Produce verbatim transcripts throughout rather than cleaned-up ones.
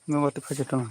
Nang watwi phai tong.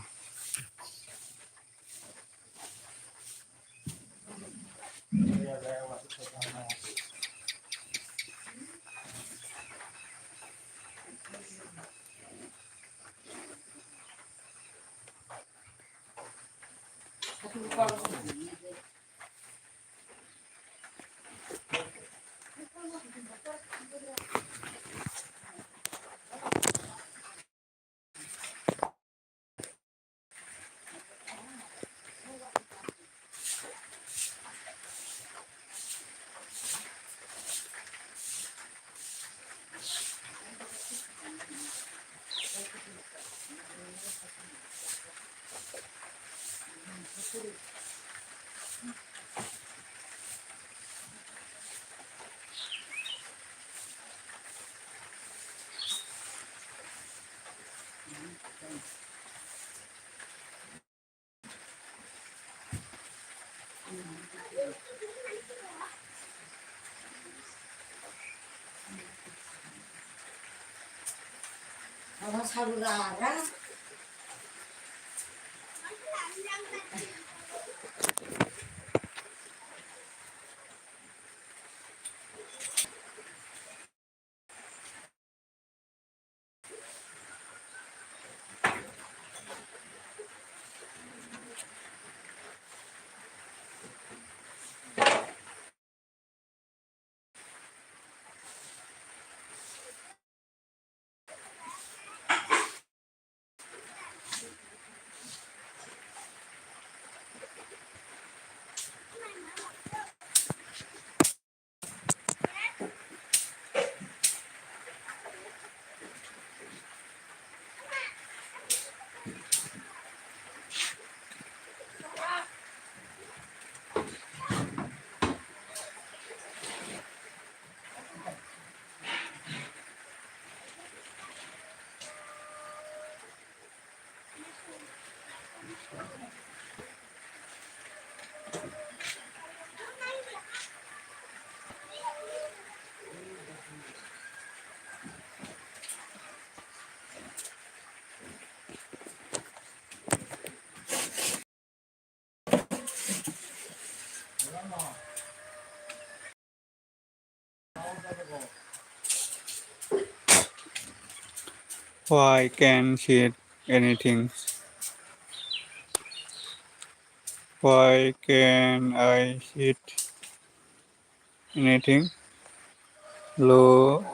Why can't see anything? Why can I see anything? Lo,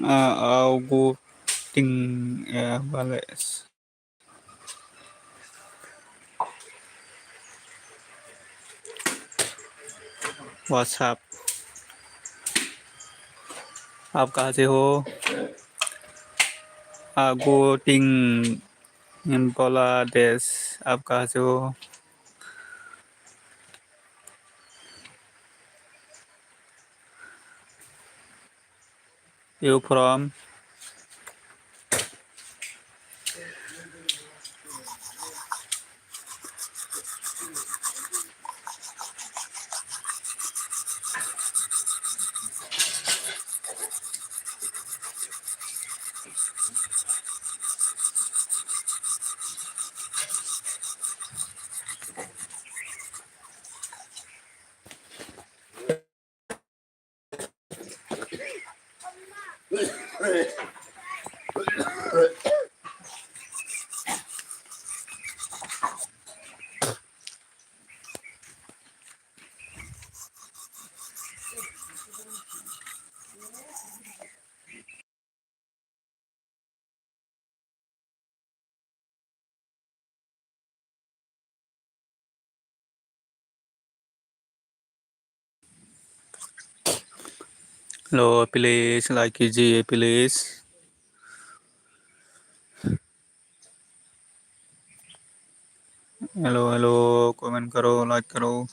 ah, au gu ting, eh, bales. What's up? आप कहाँ से हो? आगो टिंग, इम्फाला देश, आप कहाँ से हो? You from? Hello, please, like, G A, please. Hello, hello, comment karo, like karo.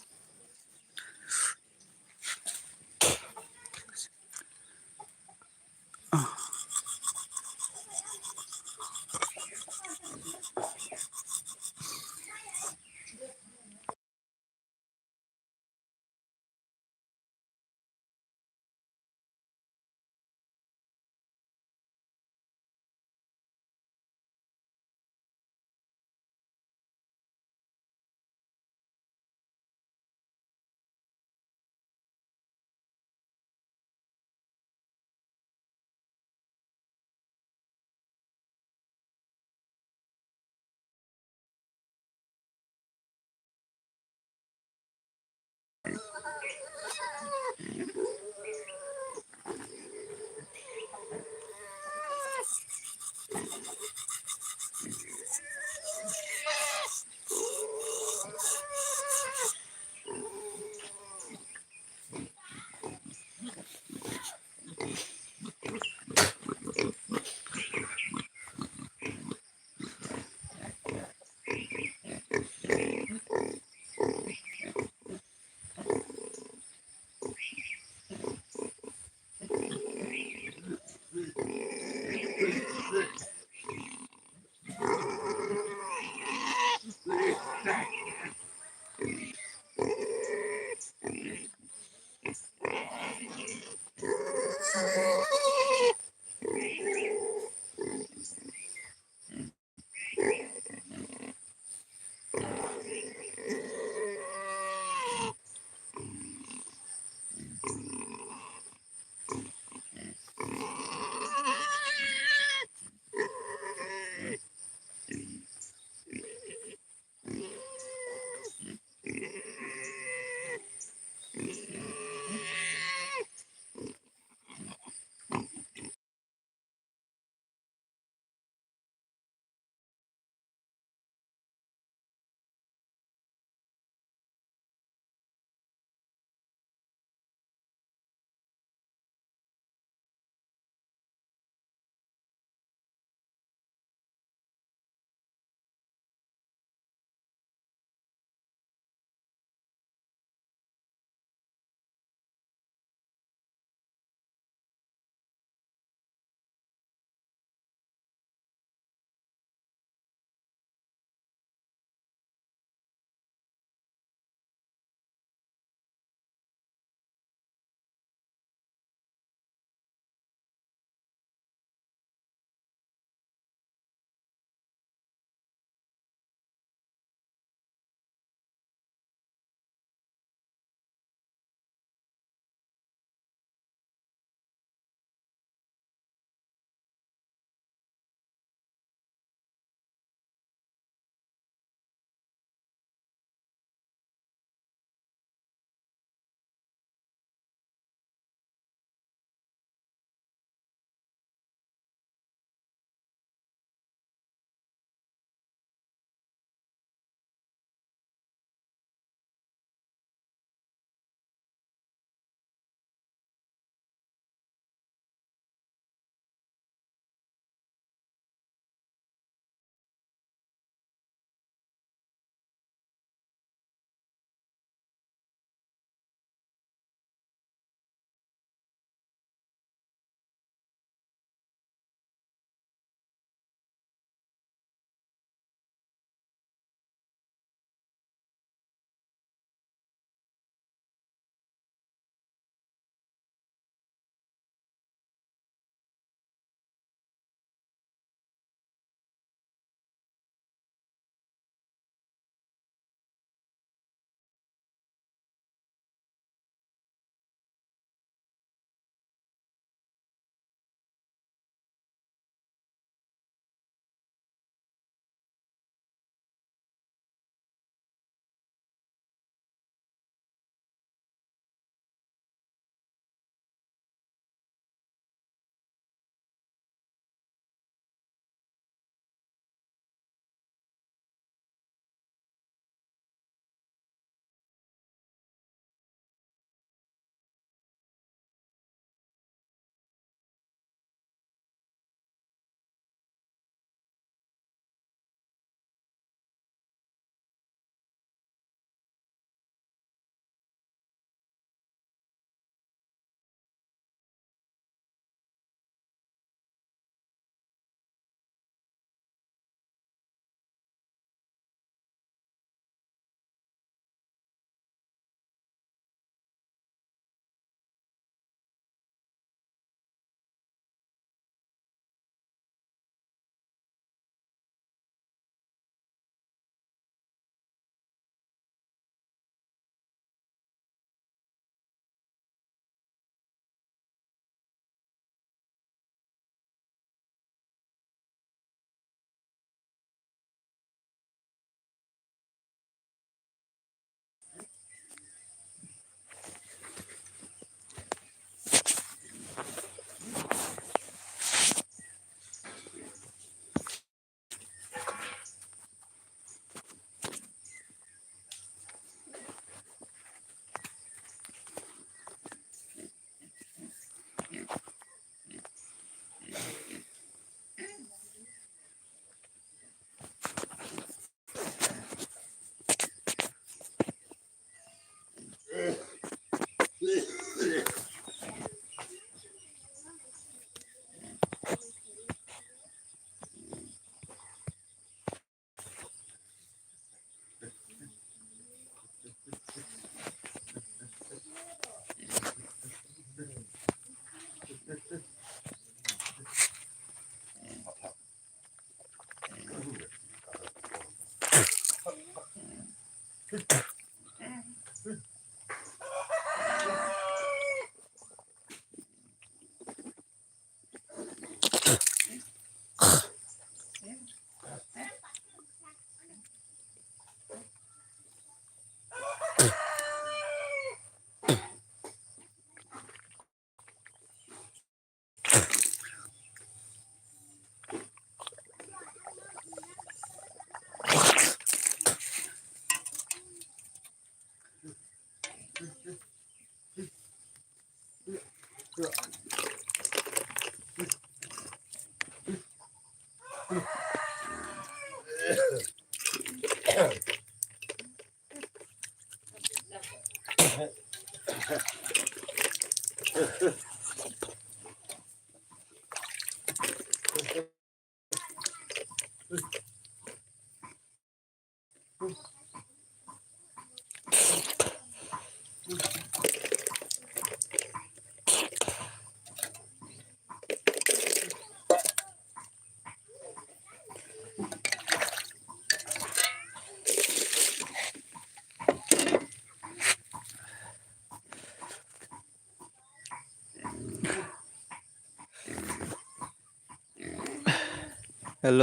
Hello,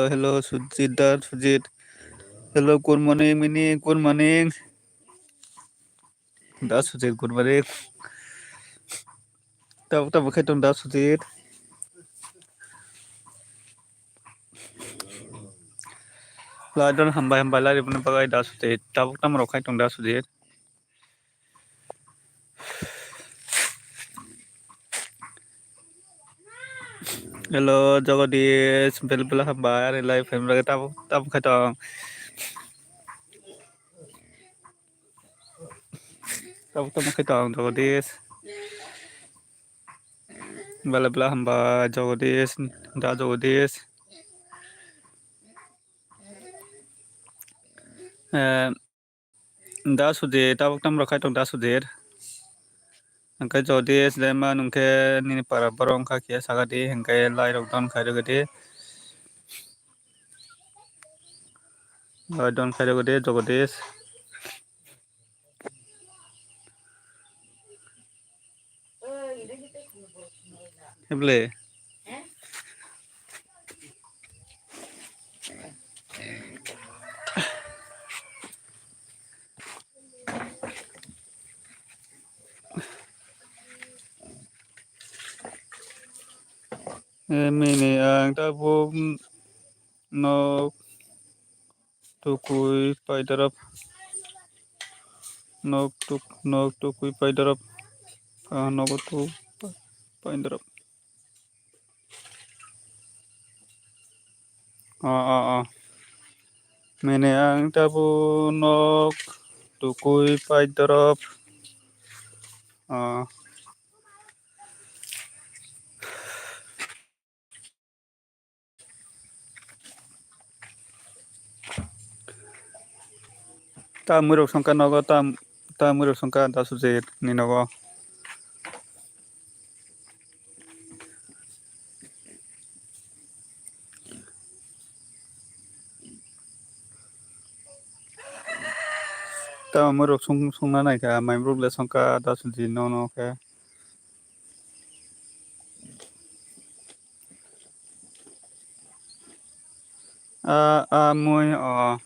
hello, Sujit da, Sujit. Hello, good morning, mini, good morning. Da Sujit, good morning. Tabuk, tabuk khai tong da Sujit. Lai don hambai, hambai lai riboni bagwi da Sujit. Tabuk tamo rok khai tong da Sujit. Hello, Jagadish, bel bela hambai, ani live family rok tabuk, tabuk khai tong. Tabuk, tabuk khai tong, Jagadish. Bela bela hambai, Jagadish, da Jagadish. Eh, Da Sujit, tabuk tamo rok khai tong da Sujit. Hingke jodi slema nungkhe nini para borok wngkha khe sakadi, hingke lai rok don khai rwgwdi. Lai don khai rwgwdi, Jagadish. Heble. Mini ang tabuk nok tukui paidorop, nok tuk, nok tukui paidorop, ah, nogo tu paidorop. Oh, oh, oh. Mene ang tabu nok tukui paidorop. Oh. Ta mwrwk songkha nogo, ta, ta mwrwk songkha da Sujit ni nogo. Ta mwrwk song, songna naikha, mai mwrwk le songkha da Sujit no, no khe. A, a, mui, o,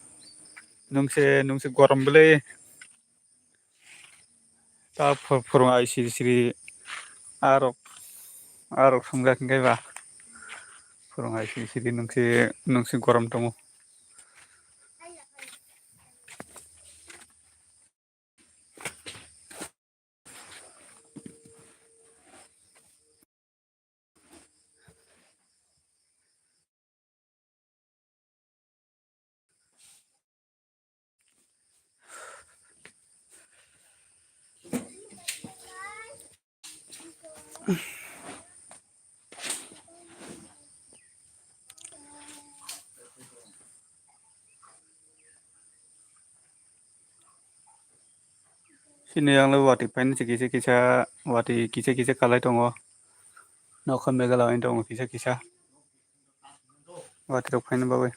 nungse, nungse gorom bwle. Ta phu-, phurung ai siri siri arok, arok sumjak hingke ba. Phurung ai siri siri nungse, nungse gorom tongo. Sini yang le wati paini se kisa kisa wati kisa kisa kalai tongo. Nokha megala wng tongo kisa kisa. Wati rok paini bagwi.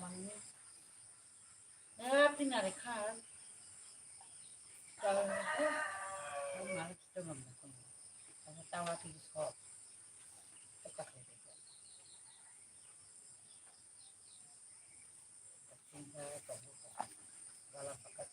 Manwi. Eh, tinare kha. Tawa ko. Ko mari kita mamda ko. Tawa tawa ti so. Toka ko. Tinta ko. Wala pakat.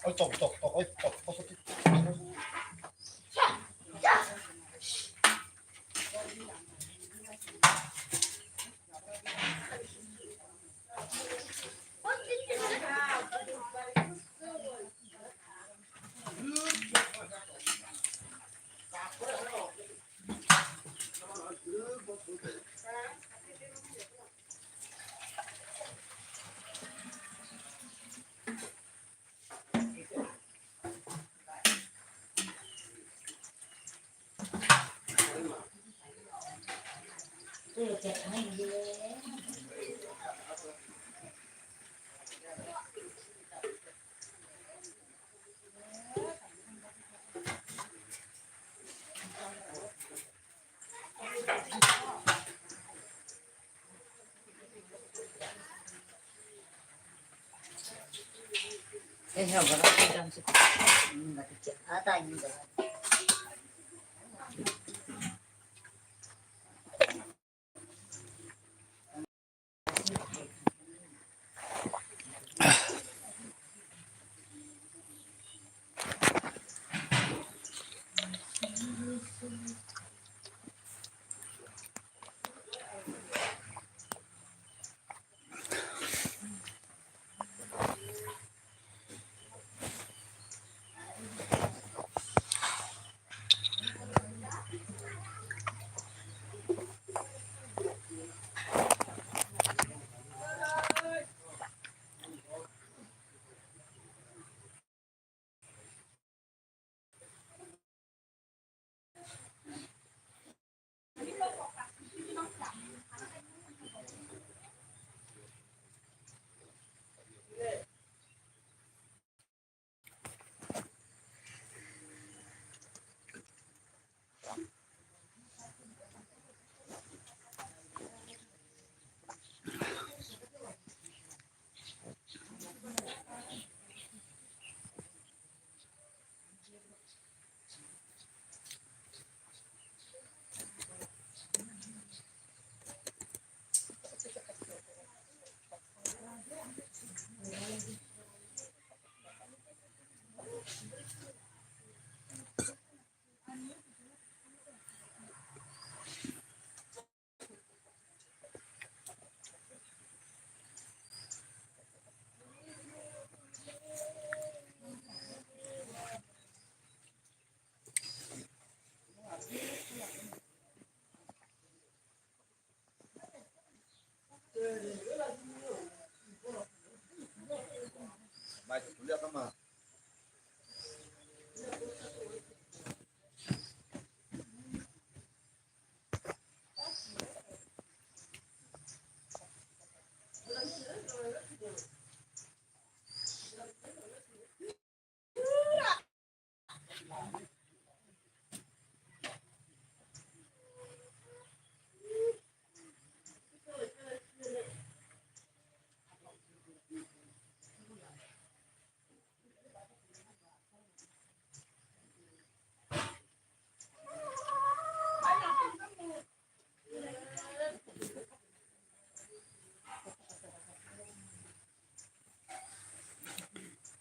Oi, tok, tok, tok, oi, tok, tok, tok.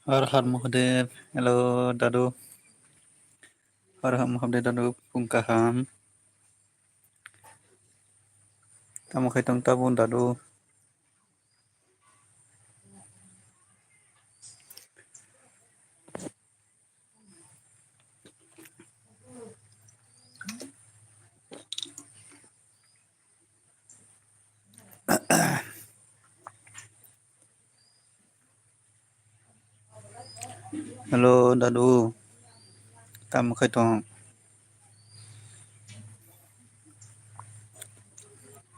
Har har Mahadev, hello dadu. Har har Mahadev dadu, phung kaham. Tamo khai tong tabuk dadu? Hello dadu, tamo khai tong?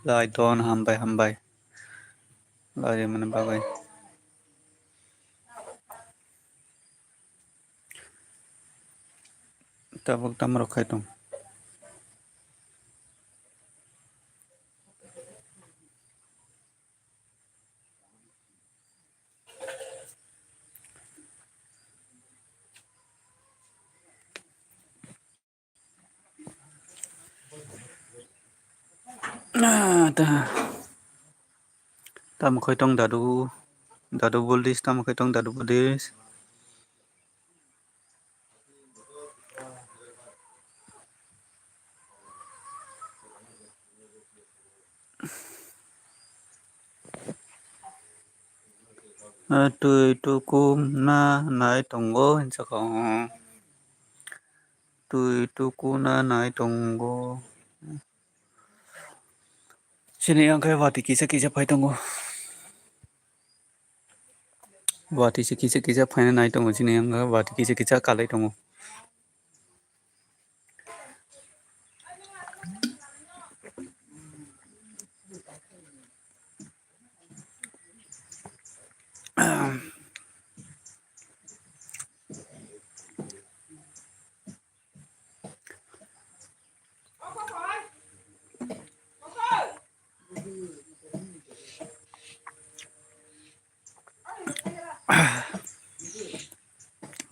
Lai ton, hambai hambai. Lai mani bagwi. Tabuk tamo rok khai tong? Ah, ta. Tamo khai tong dadu? Dadu Buldis, tamo khai tong dadu Buldis? Ah, twi tukuna nai tongo hinsa kho. Twi tukuna nai tongo. Chini yang khe watwi kisa kisa phai tongo. Watwi se kisa kisa phaina nai tongo chini yang khe watwi kisa kisa kalai tongo.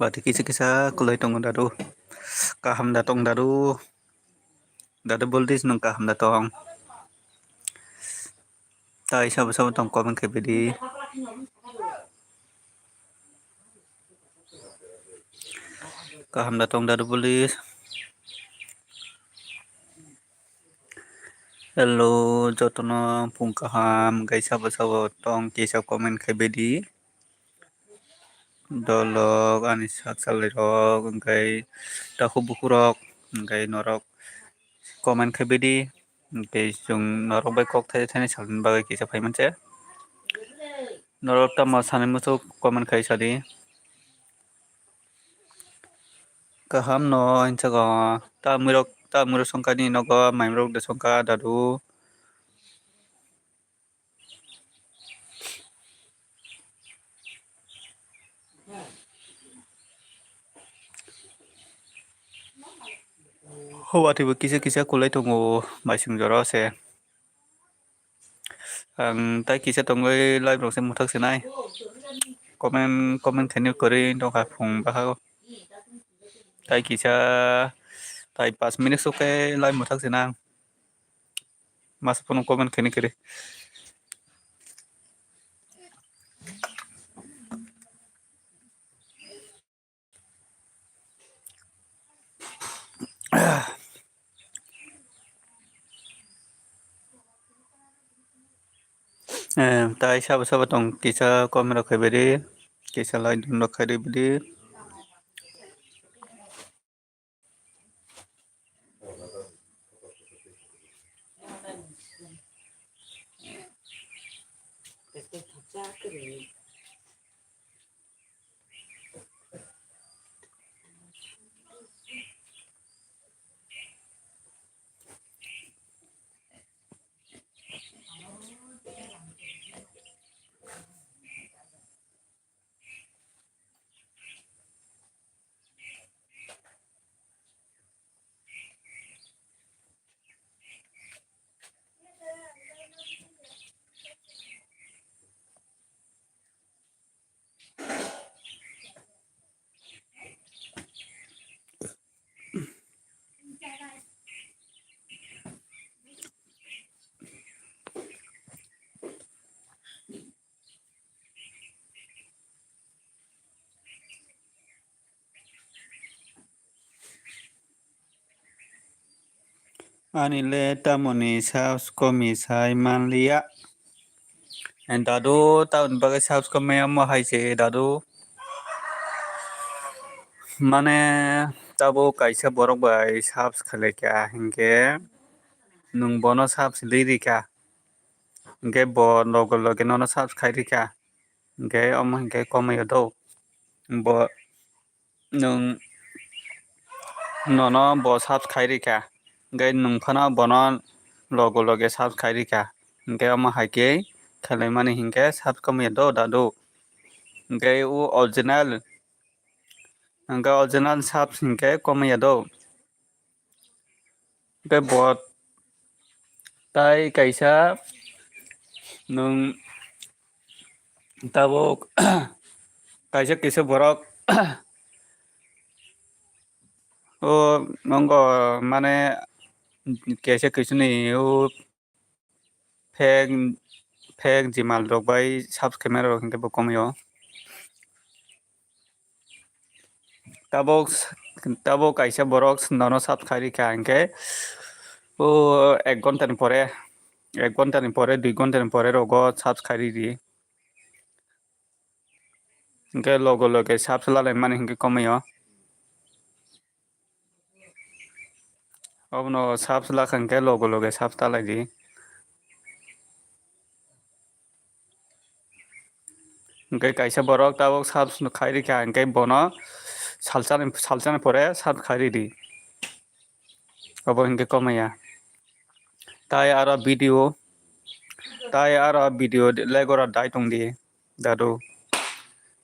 Watwi kisa kisa kwlai tongo dadu. Kaham da tong dadu. Dadu Buldis nwng kaham da tong? Tai sabo sabo tong comment khai bidi. Kaham da tong dadu Buldis? Hello, jotono phung kaham, hwnkhe sabo sabo tong kisa comment khai bidi. Dolok ani sak salai rok, hwnkhe takhuk bukhuk rok, hwnkhe norok comment khai bidi. Hwnkhe chwng norok bai kok thaini thaini salni bagwi kisa phai manse. Norok tamo sanai muchuk comment khai sadi. Kaham no hinsa go. Tamwirok, tamwirok songkha nini nogo, maimrok de songkha dadu. Ho watwi bo kisa kisa kulai tongo, maising jora se. Ang tai kisa tongwi live rok se mwthak sinai. Comment, comment khaini kwrwi tongkha phung bahago. Tai kisa, tai pas minute sukhe live mwthak sinai ang. Masa phone comment khaini kwrwi. Eh, tai sabo sabo tong kisa comment rok khai bidi, kisa like dun rok khai bidi. Ani le tamoni subs komi sai manliya. Dadu, tamoni bagwi subs komi omo hai se dadu. Mane tabuk kaisa borok bai subs khlaikha hinkhe nwng bono subs li rikha. Hinkhe bo loge loge nono subs khai rikha. Hinkhe omo hinkhe komio do. Bo nwng nono bo subs khai rikha, hinkhe nwng phano bono loge loge subs khai rikha, hinkhe omo hai khe khlaimani hinkhe subs komya do dadu, hinkhe o original, hinkhe original subs hinkhe komya do. Tei bo tai kaisa nwng tabuk kaisa kisa borok o nongo mane kaisa kisuni o fake fake jimal rok bai subs khaima rok hinkhe bo komio. Tabuk tabuk kaisa borok nono subs khai rikha hinkhe o ek ghonta ni pore, ek ghonta ni pore, dui ghonta ni pore rogo subs khai ridi. Hinkhe loge loge subs lalai mani hinkhe komio. Obono subs lakha hinkhe loge loge subs talaidi. Hinkhe kaisa borok tabuk subs khai rikha hinkhe bono salsani salsani pore subs khai ridi. Obo hinkhe komaya. Tai aro video, tai aro video like oro dai tongdi dadu.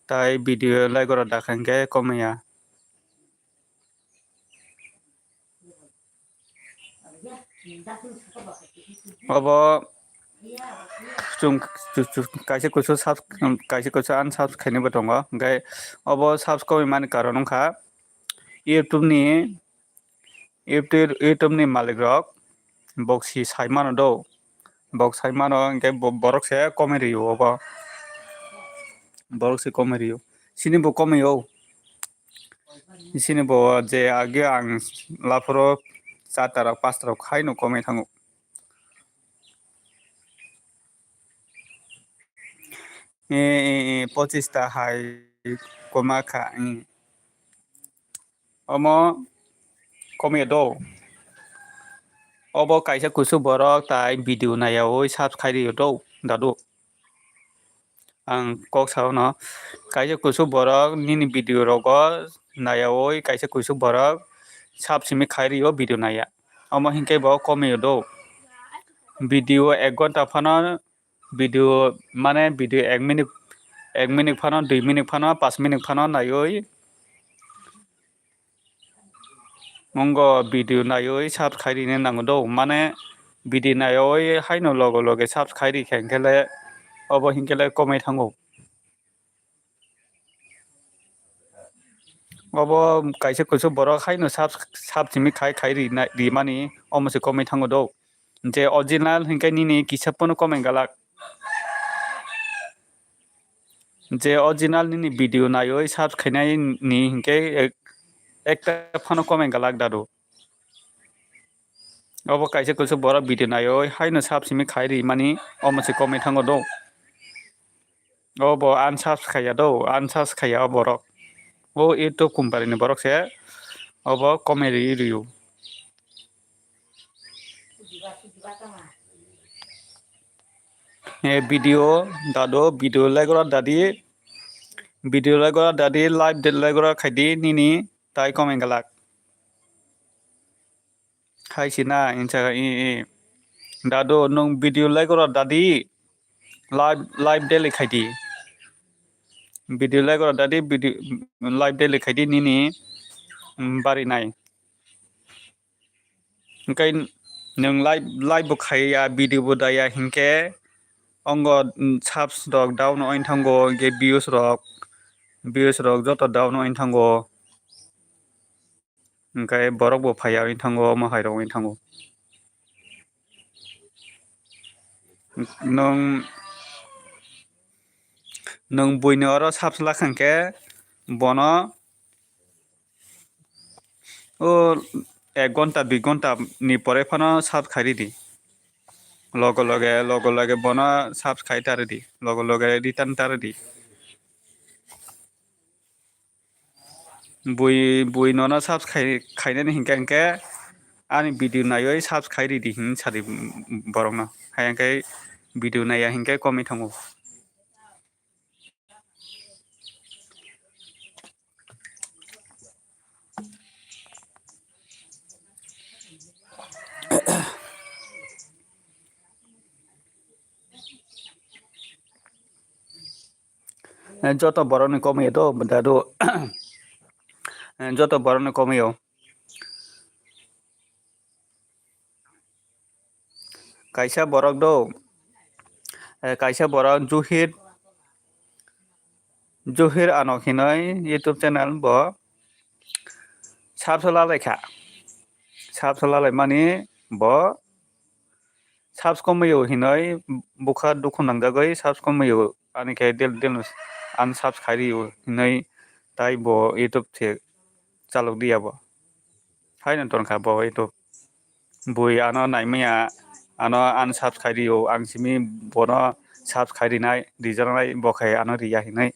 Tai video like oro dakha hinkhe komaya. Obo chwng chu- chu- kaisa kusu subs- kaisa kusu unsubs khainai bo tongo, hinkhe obo subs komoi mani karon wngkha YouTube ni, YouTube, YouTube ni malik rok bok si sai mano do, bok sai mano, hinkhe bo- borok se komoi rio obo, borok se komoi rio, sini bo komoi o. Sini bo je age ang laphoro charta rok pasta rok haino komoi thango. E, e, e, pochis ta hai koma kha, e. Omo komoi do. Obo kaisa kusu borok tai video naiyawi subs khai rio do, dadu. Ang kok sao no, kaisa kusu borok nini video rogo naiyawi kaisa kusu borok subs simi khai rio video naiya. Omo hinkhe bo komoi do. Video ek ghonta phano video mane video ek minute, ek minute phano, dui minute phano, panch minute phano naiwi Mungo video naiwi subs khai rina nango do, mane video naiwi haino logo loge subs khai rikha hinkhe le obo hinkhe le komoi thango. Obo kaisa kusu borok haino subs subs simi khai khai rina rimani omo se komoi thango do. Je original hinkhe nini kisa phano komoi galak. Je original nini video naiwi subs khainai ni hinkhe ek- ekta phano komoi galak dadu. Obo kaisa kusu borok video naiwi haino subs simi khai rimani omo se komoi thango do. Obo unsubs khaiya do, unsubs khaiya o borok. O YouTube company ni borok se obo komoi ri rio. E video dado, video like oro dadi, video like oro dadi, live de like oro khaidi nini tai komoi galak. Hai sina insa i i. Dado nwng video like oro dadi, live live daily khaidi. Video like oro dadi, video live daily khaidi nini, mm, bari nai. Hinkhe nwng live live bo khaiya, video bo daya hinkhe ongo, mm, subs rok down oi thango, hinkhe views rok views rok joto down oi thango. Hinkhe borok bo phaiya oi thango, omo hai rok oi thango. Nwng nwng buino oro subs lakha hinkhe bono o ek ghonta dui ghonta ni pore phano sub khai ridi. Logo loge, logo loge bono sub khai ta ridi. Logo loge return ta ridi. Bui, bui nono subs khai, khainani hinkhe, hinkhe ani video naiwi subs khai ridi hin sadi borokno. Hai hinkhe video naiya hinkhe komwi thango. Eh, joto borokni komwi do, dadu. Eh, joto borokni komwi o. Kaisa borok do, eh, kaisa borok Juhir, Juhir Anok hinwi YouTube channel bo subs lalai kha. Subs lalai mani bo subs komwi o hinwi bukha dukhu nangjagwi subs komwi o, ani khe del del unsubs khai rio hinwi tai bo YouTube se chalok diya bo. Haino tongkha bo YouTube. Bui ano naimaya, ano unsubs khai rio, ang simi bono subs khai rinai, rijaknai, bo khe ano riya hinwi.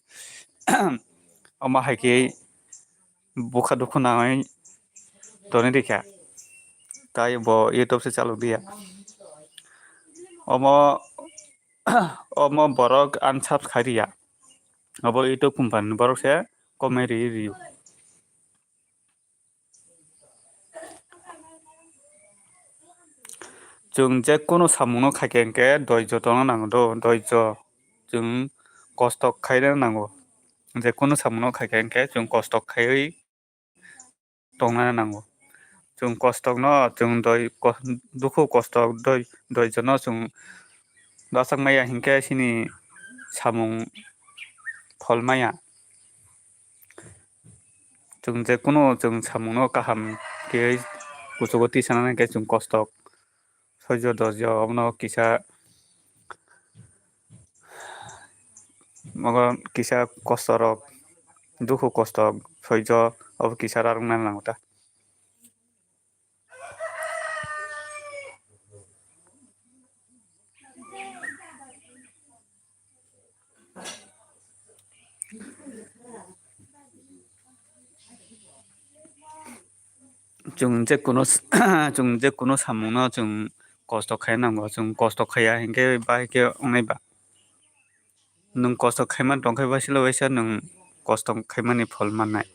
Omo hai khe bukha dukhu nangwi toni rikha. Tai bo YouTube se chalok diya. Omo, omo borok unsubs khai riya. Obo YouTube company ni borok se komwi ri rio. Chwng je kunu samungno khaikha hinkhe doijo tongna nango do, doijo. Chwng kosto khaina nango. Je kunu samungno khaikha hinkhe chwng kosto khaiwi tongna nango. Chwng kostokno, chwng doi, ko-, dukhu kostok doi, doijono chwng bachak maya hinkhe chini samung phol maya. Chwng je kunu chwng samungno kaham khe kuchugo tisanani hinkhe chwng kostok. Soijo doijo omono kisa, omo kisa kosto rok, dukhu kosto soijo obo kisa rarwk nani nango ta. Chwng je kunu, chwng je kunu samungno chwng kosto khai nango, chwng kosto khaiya hinkhe bahai khe wngnai ba. Nwng kosto khaimani tongkhe waisalo waisa nwng kosto khaimani phol mannai.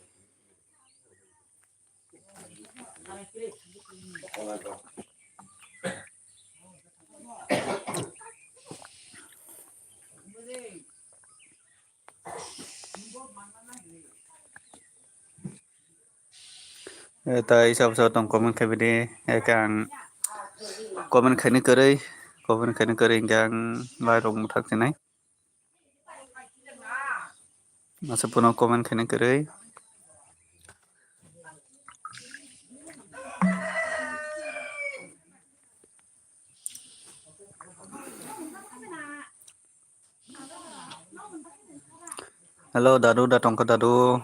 Eh, tai sabo sabo tong comment khai bidi, eh, khe ang comment khaini kwrwi, comment khaini kwrwi hinkhe ang lai rok mwthak sinai. Masa pono comment khaina kwrwi. Hello, dadu, da tongkha dadu.